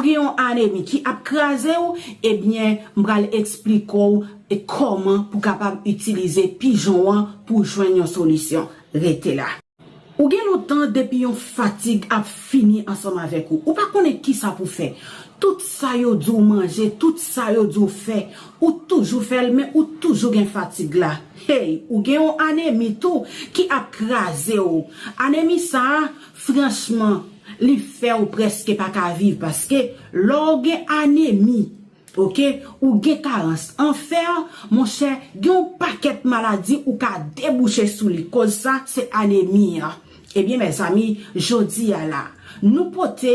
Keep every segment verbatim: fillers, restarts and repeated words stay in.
Gen yon anemi ki ap kraze w, ebyen, m pral eksplike w e kòman pou kapab itilize pijon an pou jwenn yon solisyon. Rete la. Ou gen lontan depi yon fatig ap fini ansanm avèk ou. Ou pa konnen kisa pou fè. Tout sa yo di w manje, tout sa yo di w fè, ou toujou fè l, men ou toujou gen fatig la. Hey, ou gen yon anemi tou ki ap kraze w. Anemi sa a, franchman, li fè w prèske pa ka viv, paske lè w gen anemi, oke, ou gen karans an fè, monchè, gen yon pakèt maladi ou ka debouche sou li. Koz sa, se anemi an. Ebyen, mezanmi, jodi a la, nou pote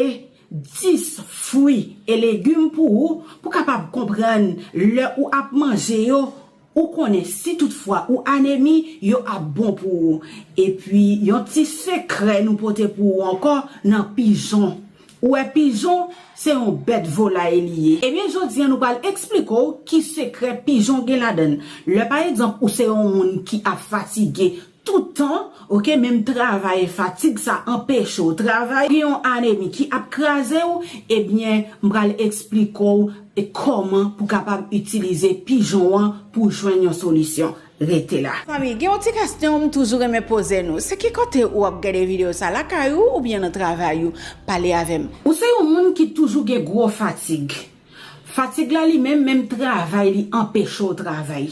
dis fwi e legim pou ou, pou kapab konprann lè ou ap manje yo, ou konnen si toutfwa ou anemi, yo ap bon pou ou. Epi, yon ti sekrè nou pote pou ou ankò nan pijon. Ou wè, pijon, se yon bèt volay li ye. Ebyen, jodi a, nou pral eksplike w ki sekrè pijon gen ladan l. Lè, pa egzanp, ou se yon moun ki ap fatige toutan, oke, menm travay, fatig sa anpeche w travay, gen yon anemi ki ap kraze w, ebyen, m pral eksplike w e kòman pou kapab itilize pijon an pou jwenn yon solisyon. Rete la. Fanmi, gen yon ti kesyon m toujou renmen poze nou. Se ki kote ou ap gade videyo sa, lakay ou oubyen nan travay ou? Pale avè m. Ou se yon moun ki toujou gen gwo fatig. Fatig la li menm, menm travay li anpeche w travay.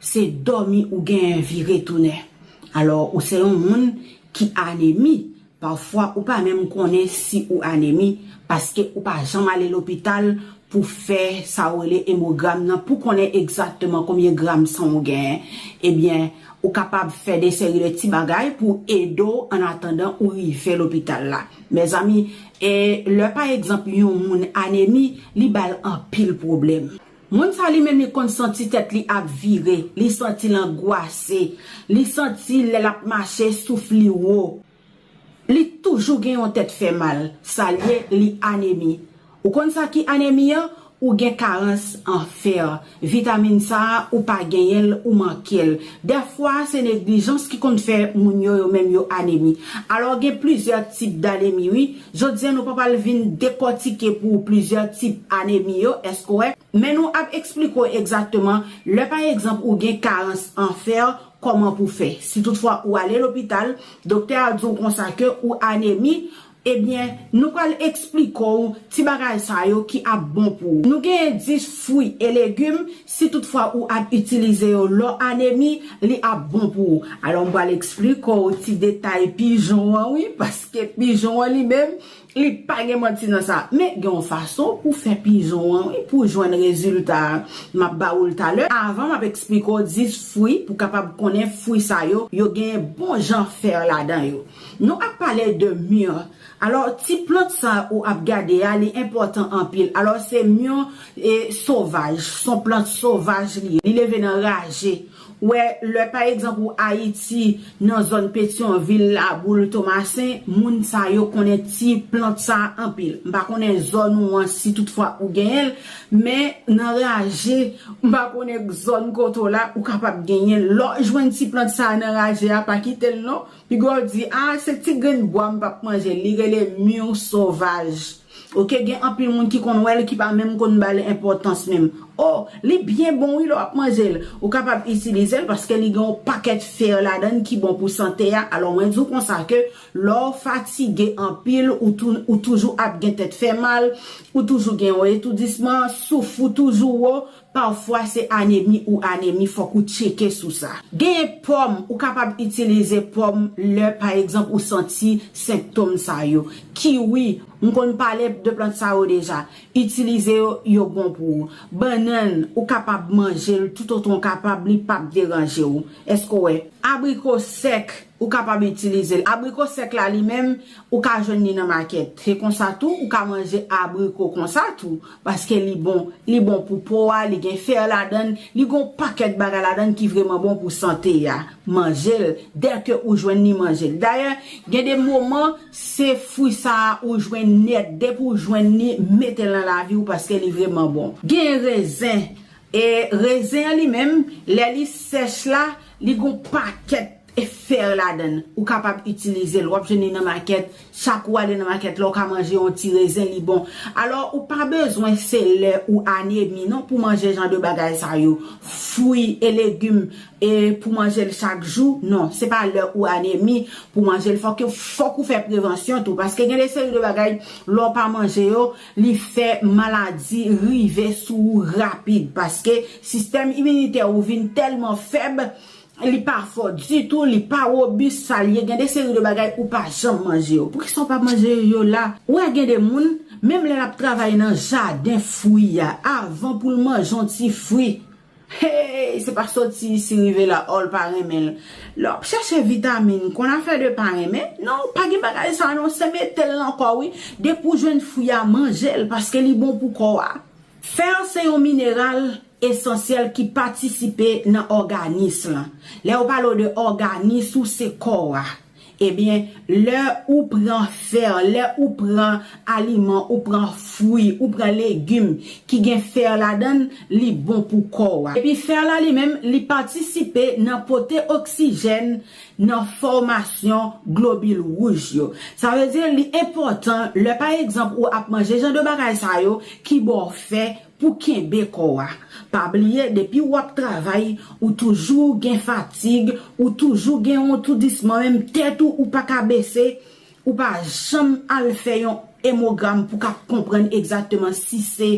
Se dòmi ou genyen vire tounen. Alò, ou se yon moun ki anemi. Pafwa, ou pa menm konnen si ou anemi, paske ou pa janm ale lopital pou fè sa yo rele emogram nan, pou konnen egzakteman konbyen gram san w genyen. Ebyen, ou kapab fè de seri de ti bagay pou ede w annatandan ou rive lopital la. Mezanmi, e lè pa egzanp yon moun anemi, li ba l anpil pwoblèm. Moun sa li menm li konn santi tèt li ap vire, li santi l angwase, li santi lè l ap mache souf li wo. Li toujou gen yon tèt fè mal, sa l ye, li anemi. Ou konn sa ki anemi an? Ou gen karans an fè. Vitamin sa a, ou pa genyen l, ou manke l. Dèfwa, se neglijans ki konn fè moun yo, yo menm yo anemi. Alò, gen plizyè tip d anemi, wi. Jodi a, nou pa pral vin dekòtike pou ou plizyè tip anemi yo, èske w wè? Men nou ap eksplike w egzakteman, lè pa egzanp ou gen karans an fè, kòman pou fè. Si toutfwa ou ale lopital, doktè a di w konsa ke ou anemi, ebyen, nou pral eksplike w ti bagay sa yo ki ap bon pou ou. Nou genyen dis fwi e legim, si toutfwa ou ap itilize yo lè w anemi, li ap bon pou ou. Alò, m pral eksplike w ti detay pijon an, wi, paske pijon an li menm, li pa gen manti nan sa. Men gen yon fason pou fè pijon an, wi, pou jwenn rezilta a. M ap ba ou l talè. Avan, m ap eksplike w dis fwi pou kapab konnen fwi sa yo, yo gen bon jan fè ladan yo. Nou ap pale de mi. Alò, ti plant sa ou ap gade a, li enpòtan anpil. Alò, se mi, e, sovaj. Se yon plant sovaj li ye. Li leve nan raje. Wè, lè pa egzanp ou Ayiti, nan zòn Petyonvil, Laboul, Tomasen, moun sa yo konnen ti plant sa anpil. M pa konnen zòn ou an si toutfwa ou genyen l, men nan raje, m pa konnen zòn kote w la, ou kapab genyen l. Lè w jwenn ti plant sa nan raje a, pa kite l non. Piga w di, a, se ti grenn bwa m p ap manje l. Li rele mi sovaj. Oke, gen anpil moun ki konn wè l, ki pa menm konn ba l enpòtans menm. O, li byen bon wi lè w ap manje l. Ou kapab itilize l paske li gen yon pakèt fè ladan l ki bon pou sante a. Alò, mwen di w konsa ke lè w fatige anpil, ou tou-, ou toujou ap gen tèt fè mal, ou toujou gen yon etoudisman, souf ou toujou wo, pafwa se anemi ou anemi, fòk ou tcheke sou sa. Genyen pòm, ou kapab itilize pòm lè, pa egzanp, ou santi sentòm sa yo. Kiwi, m konn pale de plant sa yo deja. Itilize yo, yo bon pou ou. Bannann, ou kapab manje l toutotan w kapab, li p ap deranje w. Èske w wè? Abriko sèk, ou kapab itilize l. Abriko sèk la, li menm, ou ka jwenn li nan makèt. Se konsa tou, ou ka manje abriko konsa tou, paske li bon, li bon pou po a, li gen fè ladan l, li gen yon pakèt bagay ladan l ki vrèman bon pou sante a. Manje l, dèke ou jwenn li, manje l. Dayè, gen de moman, se fwi sa a ou jwenn nèt, depi ou jwenn li, mete l nan lavi w paske li vrèman bon. Gen rezen, e rezen an li menm, lè li sèch la, li gen yon pakèt e fè ladan l. Ou kapab itilize l. W ap jwenn li nan makèt. Chak ou ale nan makèt la, ou ka manje yon ti rezen, li bon. Alò, ou pa bezwen se lè ou anemi non pou manje jan de bagay sa yo. Fwi e legim e pou manje l chak jou, non. Se pa lè ou anemi pou manje l. Fòk, fòk ou fè prevansyon tou. Paske gen de seri de bagay, lè w pa manje yo, li fè maladi rive sou ou rapid. Paske sistèm iminitè ou vin tèlman fèb, li pa fò ditou, li pa wobis, sa l ye. Gen de seri de bagay ou pa janm manje yo. Poukisa w pa manje yo la? Ou wè gen de moun, menm lè l ap travay nan jaden fwi a, avan pou l manje yon ti fwi, hey, se pa soti isi rive la, ò, l pa renmen l. Lè w ap chèche vitamin, konn afè de pa renmen, non, pa gen bagay sa non, se mete l nan kò w, wi. Depi w jwenn fwi a, manje l, paske li bon pou kò a. Fè se yon mineral esansyèl ki patisipe nan òganis lan. Lè yo pale w de òganis ou, se kò a. Ebyen, lè ou pran fè, lè ou pran aliman, ou pran fwi, ou pran legim ki gen fè ladan l, li bon pou kò a. Epi fè la li menm, li patisipe nan pote oksijèn nan fòmasyon globil wouj yo. Sa vle di, li enpòtan lè, pa egzanp, ou ap manje jan de bagay sa yo ki ba w fè pou kenbe kò a. Pa bliye, depi w ap travay, ou toujou gen fatig, ou toujou gen yon toudisman, menm tèt ou, ou pa ka bese, ou pa janm al fè yon emogram pou ka konprann egzakteman si se,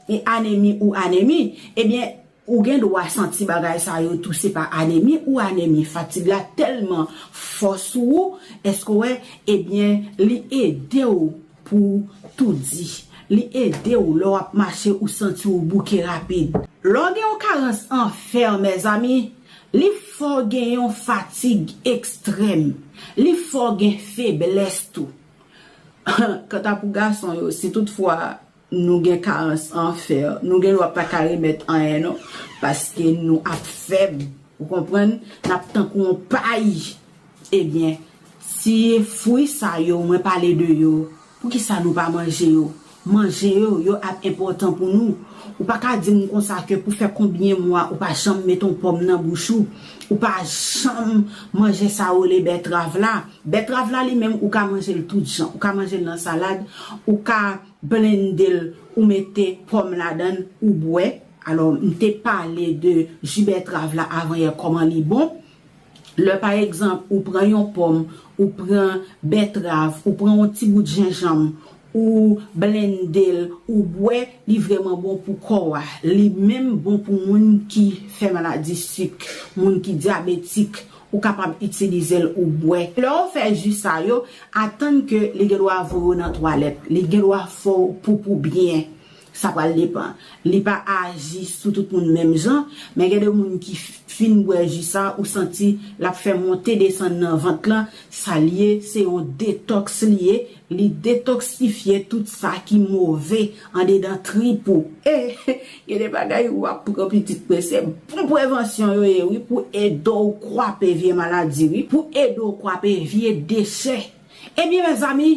e, anemi ou anemi. Ebyen, ou gen dwa santi bagay sa yo tou, se pa anemi ou anemi. Fatig la tèlman fò sou ou, èske w wè, ebyen, li ede w pou w toudi. Li ede w lè w ap mache, ou santi w bouke rapid. Lè w gen yon karans an fè, mezanmi, li fè w gen yon fatig ekstrèm. Li fè w gen feblès tou. Kanta pou gason yo, si toutfwa nou gen karans an fè, nou gen dwa pa ka remèt anyen non, paske nou ap fèb, ou konprann? N ap tankou yon pay. Ebyen, ti fwi sa yo mwen pale de yo, poukisa nou pa manje yo? Manje yo, yo ap enpòtan pou nou. Ou pa ka di m konsa ke pou fè konbyen mwa ou pa janm met yon pòm nan bouch ou, ou pa janm manje sa yo rele bètrav la. Bètrav la li menm, ou ka manje l tout jan. Ou ka manje l nan salad, ou ka blende l, ou mete pòm ladan l, ou bwè. Alò, m te pale de ji bètrav la avan yè, kòman li bon. Lè, pa egzanp, ou pran yon pòm, ou pran bètrav, ou pran yon ti bout jenjanm, ou blende l, ou bwè, li vrèman bon pou kò a. Li menm bon pou moun ki fè maladi sik, moun ki dyabetik, ou kapab itilize l ou bwè. Lè w fè ji sa yo, atann ke li gen dwa voye w nan twalèt, li gen dwa fè w poupou byen. Sa pral depann. Li pa aji sou tout moun menm jan, men gen de moun ki fin bwè ji sa, ou santi l ap fè monte desann nan vant lan. Sa l ye, se yon detòks li ye. Li detoksifye tout sa ki move andedan trip ou. E, gen de bagay ou ap pran pitit mwen, se bon prevansyon yo ye, wi, pou ede w kwape vye maladi, wi, pou ede w kwape vye dechè. Ebyen, mezanmi,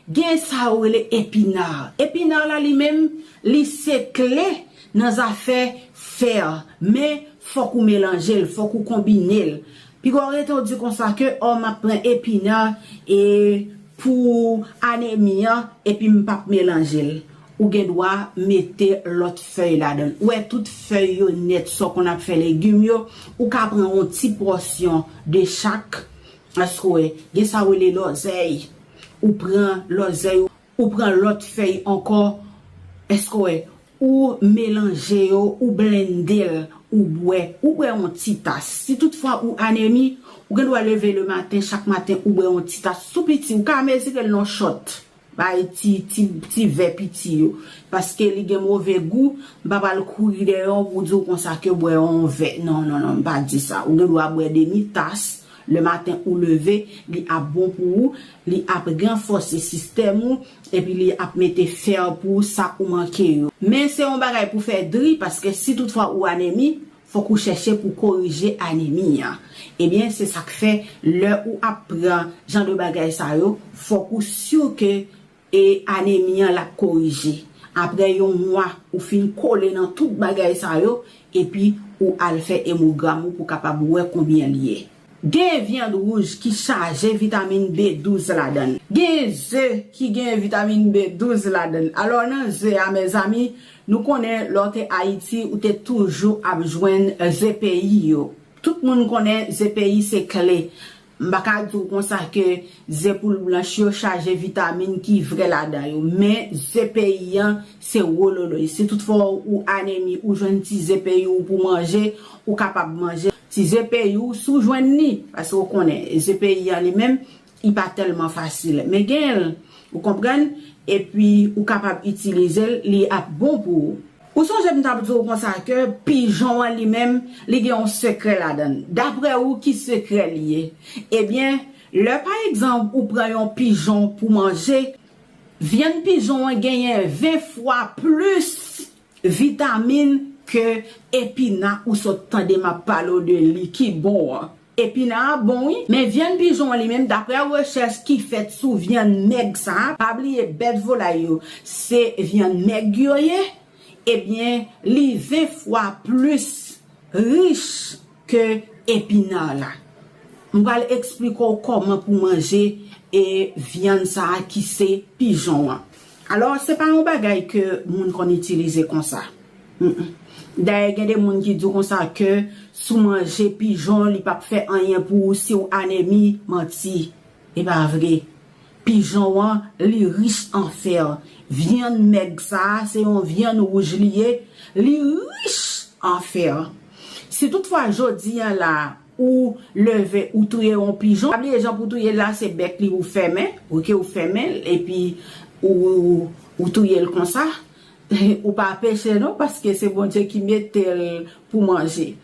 gen sa yo rele epina. Epina la li menm, li se kle nan zafè fè, men fòk ou melanje l, fòk ou konbine l. Piga w rete w di konsa ke, ò, m ap pran epina e pou anemi an, epi m p ap melanje l. Ou gen dwa mete lòt fèy ladan l. Ou wè tout fèy yo nèt, sa w konn ap fè legim yo, ou ka pran yon ti pòsyon de chak. Èske w wè, gen sa w rele lòzèy. Ou pran lòzèy, ou pran lòt fèy ankò. Èske w wè, ou melanje yo, ou blende l, ou bwè, ou bwè yon ti tas. Si toutfwa ou anemi, ou gen dwa leve le maten, chak maten ou bwè yon ti tas tou piti. Ou ka mezire l nan yon chòt. Bay ti, ti, ti vè piti yo. Paske li gen move gou, m pa pral kouri dèyè w pou di w konsa ke bwè yon vè. Non, non, non, m pa di sa. Ou gen dwa bwè demi tas. Le maten ou leve, li ap bon pou ou, li ap ranfòse sistèm ou, epi li ap mete fè pou ou sa ou manke yo. Men se yon bagay pou fè dri, paske si toutfwa ou anemi, fòk ou chèche pou korije anemi an. Ebyen, se sa k fè, lè ou ap pran jan de bagay sa yo, fòk ou si ke e anemi an l ap korije. Apre yon mwa, ou fin kole nan tout bagay sa yo, epi ou al fè emogram ou pou kapab wè konbyen l ye. Gen vyann wouj ki chaje vitamin B douz ladan l. Gen ze ki gen vitamin B douz ladan l. Alò, nan ze a, mezanmi, nou konnen lè w te Ayiti, ou te toujou ap jwenn ze peyi yo. Tout moun konnen ze peyi se kle. M pa ka di w konsa ke ze poul blanch yo chaje vitamin ki vrè ladan yo, men ze peyi an se wololoy. Si toutfwa ou anemi, ou jwenn ti ze peyi w pou manje, ou kapab manje ti ze peyi w si w jwenn li, paske w konnen ze peyi an li menm, li pa tèlman fasil. Men gen l, ou konprann, epi ou kapab itilize l, li ap bon pou ou. Ou sonje m t ap di w konsa ke pijon an li menm, li gen yon sekrè ladan l. Daprè ou, ki sekrè li ye? Ebyen, lè pa egzanp ou pran yon pijon pou manje, vyann pijon an genyen ven fwa plis vitamin ke epina ou sot tande m ap pale w de li ki bon an. Epina a bon wi, men vyann pijon an li menm, daprè rechèch ki fèt sou vyann mèg sa a, pa bliye bèt volay yo, se vyann mèg yo ye, ebyen, li ven fwa plis rich ke epina la. M pral eksplike w kòman pou manje e vyann sa a ki se pijon an. Alò, se pa yon bagay ke moun konn itilize konsa. Mm-mm. Dayè, gen de moun ki di w konsa ke si w manje pijon, li p ap fè anyen pou ou si w anemi. Manti. E pa vre. Pijon an, li rich an fè. Vyann mèg sa a, se yon vyann wouj li ye. Li rich an fè. Si toutfwa jodi a la, ou leve, ou touye yon pijon, pa bliye jan pou touye l la, se bèk li ou fèmen, oke, ou fèmen l, epi ou, ou touye l konsa. Ou pa peche non, paske se Bondye ki mete l pou manje.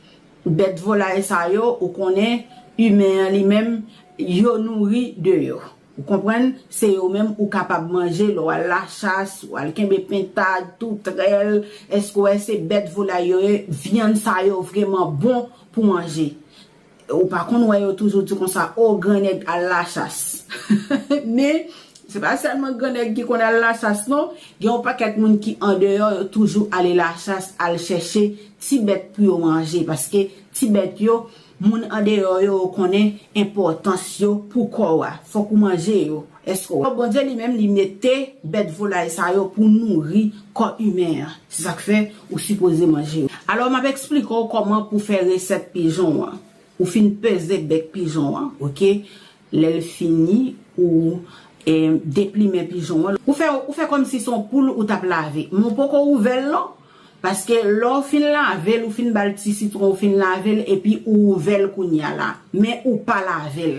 Bèt volay sa yo, ou konnen, imen an li menm, yo nouri de yo. Ou konprann? Se yo menm ou kapab manje lè w al lachas, ou al kenbe pentad, toutrèl. Èske w wè se bèt volay yo ye? Vyann sa yo vrèman bon pou manje. Ou pa konn wè yo toujou di konsa, o, grannèg al lachas. Men, se pa sèlman grannèg ki konn al lachas, non. Gen yon pakèt moun ki andeyò, yo toujou ale lachas, al chèche ti bèt pou yo manje. Paske ti bèt yo, moun andeyò yo, yo konnen enpòtans yo pou kò w a. Fòk ou manje yo. Èske w wè? Bondye li menm, li mete bèt volay sa yo pou nouri kò imen an. Se sa k fè ou sipoze manje yo. Alò, m ap eksplike w kòman pou fè resèt pijon an. Ou fin peze bèk pijon an, oke? Lè l fini, ou, e, deplimen pijon an. Ou fè, ou fè kòmsi se yon poul ou t ap lave. Men w poko ouvè l non. Paske lè w fin lave l, ou fin ba l ti sitwon, ou fin lave l, epi ou ouvè l kounye a la. Men ou pa lave l.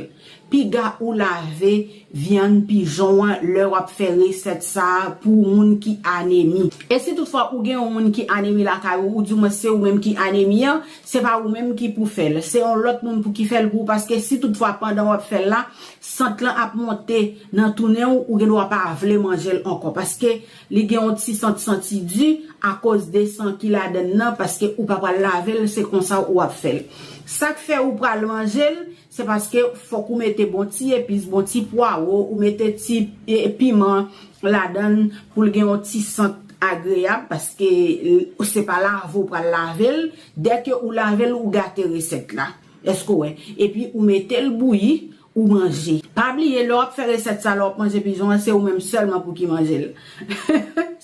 Piga ou lave vyann pijon an lè w ap fè resèt sa a pou moun ki anemi. E si toutfwa ou gen yon moun ki anemi lakay ou, oudimwen se ou menm ki anemi an, se pa ou menm ki pou fè l. Se yon lòt moun pou ki fè l pou ou, paske si toutfwa pandan w ap fè l la, sant lan ap monte nan tounen w, ou gen dwa pa vle manje l ankò, paske li gen yon ti sant santi di akoz de san ki ladan l nan, paske ou pa pral lave l, se konsa ou ap fè l. Sa k fè ou pral manje l, se paske fòk ou mete bon ti epis, bon ti pwawo, ou mete ti, e, piman ladan l pou l gen yon ti sant agreyab, paske, e, se pa lave w pral lave l. Dèke ou lave l, ou gate resèt la. Èske w wè? Epi ou mete l bouyi, ou manje. Pa bliye, lè w ap fè resèt sa, lè w ap manje pijon an, se ou menm sèlman pou ki manje l.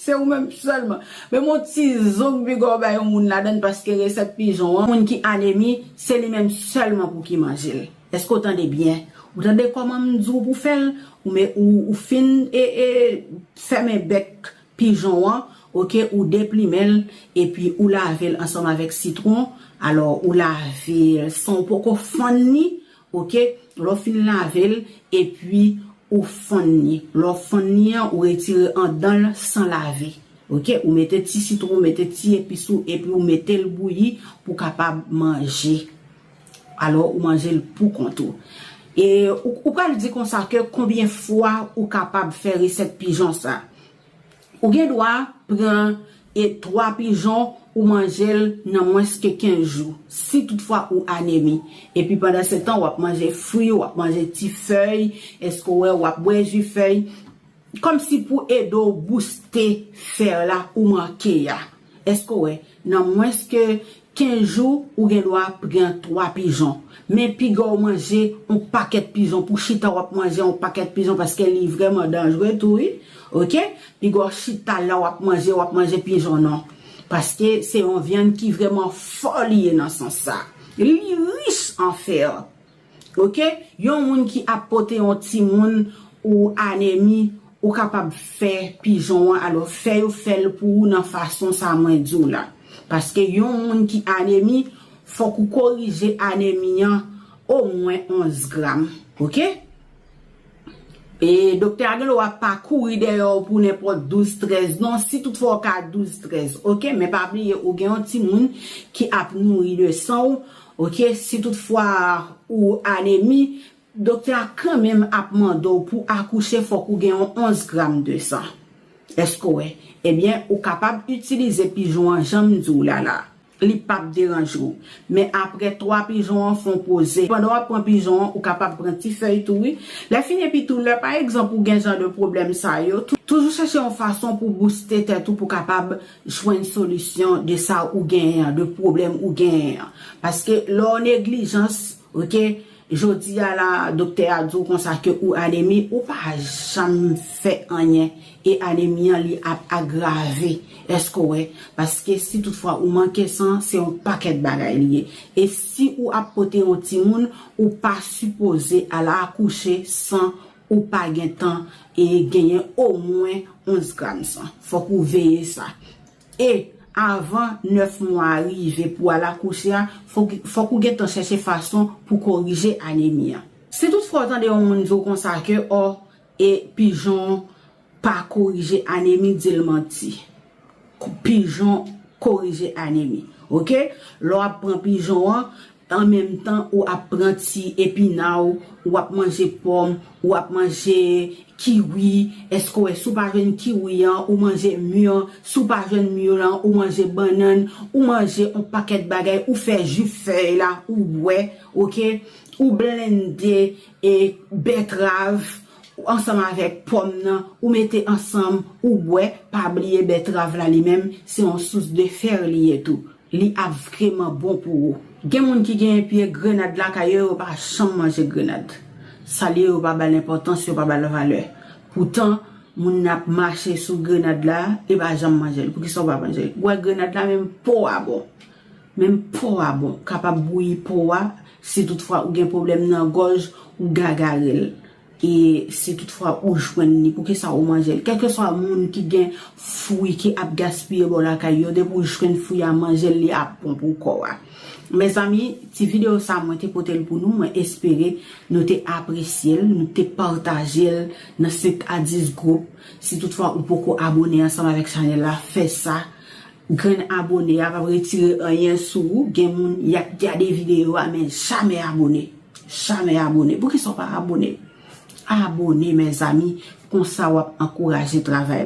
Se ou menm sèlman. Menm yon ti zong piga w bay yon moun ladan l, paske resèt pijon an, moun ki anemi, se li menm sèlman pou ki manje l. Èske w tande byen? Ou tande kòman m di w pou fè l? Ou, men, ou, ou fin e, e, fèmen bèk pijon an, oke, ou deplimen l, epi ou lave l ansanm avèk sitwon. Alò, ou lave l san w poko fann li, oke, lè w fin lave l, epi ou fann li. Lè w fann li an, ou retire anndan l san lave. Oke, ou mete ti sitwon, ou mete ti epis ou, epi ou mete l bouyi pou w kapab manje. Alò, ou manje l pou kont ou. E ou, ou pral di konsa ke konbyen fwa ou kapab fè resèt pijon sa? Ou gen dwa pran e twa pijon ou manje l nan mwens ke kenz jou, si toutfwa ou anemi. Epi pandan se tan, w ap manje fwi, w ap manje ti fèy, èske w wè, w ap bwè ji fèy. Kòmsi pou ede w bouste fè la ou manke a. Èske w wè, nan mwens ke Kenz jou, ou gen dwa pran twa pijon. Men piga w manje yon pakèt pijon, pou chita w ap manje yon pakèt pijon, paske li vrèman danjre tou, wi. Oke? Piga w chita la w ap manje, w ap manje pijon non. Paske se yon vyann ki vrèman fò li ye nan sans sa. Li rich an fè. Oke? Yon moun ki ap pote yon timoun ou anemi, ou kapab fè pijon an, alò fè yo fè l pou ou nan fason sa mwen di w la. Paske yon moun ki anemi, fòk ou korije anemi an omwen onz gram. Oke? E doktè a gen dwa pa kouri dèyè w pou nenpòt douz trèz non, si toutfwa w ka douz trèz, oke? Men pa bliye, ou gen yon timoun ki ap nouri de san w, oke? Si toutfwa ou anemi, doktè a kanmenm ap mande w pou akouche, fòk ou gen yon onz gram de san. Èske w wè? Ebyen, ou kapab itilize pijon an jan m di w la la. Li p ap deranje w. Men apre twa pijon an, fè w poze. Pandan w ap pran pijon an, ou kapab pran ti fèy tou, wi. Lè fini epi tou, lè pa egzanp ou gen jan de pwoblèm sa yo, tou- toujou chèche yon fason pou bouste tèt ou pou kapab jwenn solisyon de sa ou genyen an, de pwoblèm ou genyen an. Paske lè w neglijans, oke, jodi a la, doktè a di w konsa ke ou anemi, ou pa janm fè anyen, e anemi an li ap agrave. Èske w wè? Paske si toutfwa ou manke san, se yon pakèt bagay li ye. E si ou ap pote yon timoun, ou pa sipoze al akouche san ou pa gen tan e genyen omwen onz gram san. Fòk ou veye sa. E avan nèf mwa rive pou al akouche a, fòk, fòk ou gentan chèche fason pou korije anemi an. Si toutfwa w tande yon moun di w konsa ke, ò, e pijon pa korije anemi, di l manti. Pijon korije anemi. Oke? Lè w ap pran pijon an, an menm tan ou ap pran ti epina w, ou ap manje pòm, ou ap manje kiwi. Èske w wè, si w pa jwenn kiwi an, ou manje mi an, si w pa jwenn mi an, ou manje bannann, ou manje yon pakèt bagay, ou fè ji fèy la, ou bwè, oke? Ou blende e bètrav ansanm avèk pòm nan, ou mete ansanm, ou bwè, pa bliye bètrav la li menm, se yon sous de fè li ye tou. Li ap vrèman bon pou ou. Gen moun ki gen pye grenad lakay yo, yo pa janm manje grenad. Sa li ye, yo pa ba l enpòtans, yo pa ba l valè. Poutan, moun nan ap mache sou grenad la, li pa janm manje l. Poukisa w pa manje l? Ou wè grenad la, menm po a bon. Menm po a bon. Kapab bouyi po a, si toutfwa ou gen pwoblèm nan gòj, ou gagare l. E si toutfwa ou jwenn li, poukisa ou manje l? Kèlkeswa moun ki gen fwi ki ap gaspiye bò lakay yo, depi ou jwenn fwi a, manje l, li ap bon pou kò a. Mezanmi, ti videyo sa mwen te pote l pou nou, mwen espere nou te apresye l, nou te pataje l nan senk a dis gwoup. Si toutfwa ou poko abone ansanm avèk chanèl la, fè sa. Grenn abone a p ap retire anyen sou ou. Gen moun y ap gade videyo a, men jamè abone. Jamè abone. Poukisa w pa abone? Abone, mezanmi. Konsa w ap ankouraje travay la.